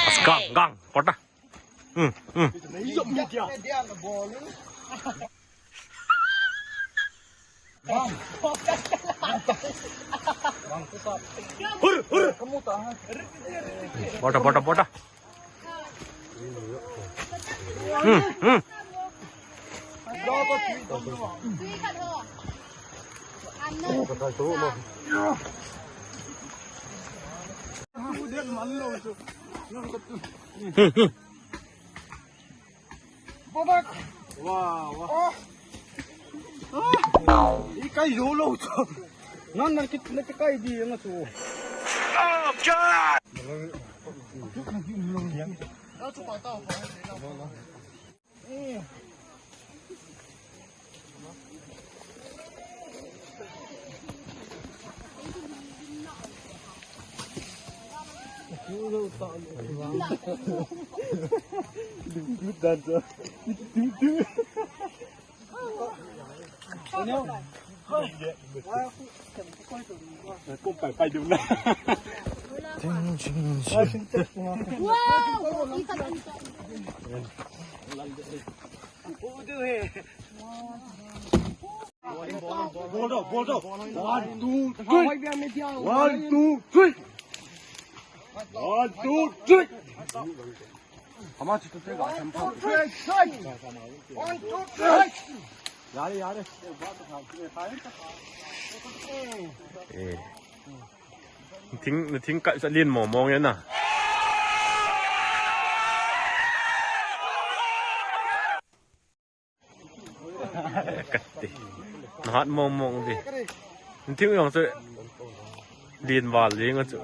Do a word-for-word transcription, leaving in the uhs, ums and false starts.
Askang, gang, pota. Hmm, hmm. Hur, hur. Pota, pota, pota. Hmm, hmm. Hmm, hmm. Wah, wah. Ah. Ah. Ikai jolo to. Nan nan kit na kai di na to. Ball down, ball down. One, two, three. One, two, three. One, two, three. One, two, three. Yare, yare. Eh. Thing, thing kai sa lin mong mong yan na. Kati. Nahat mong mong di. Thing yang se lin val ding chu.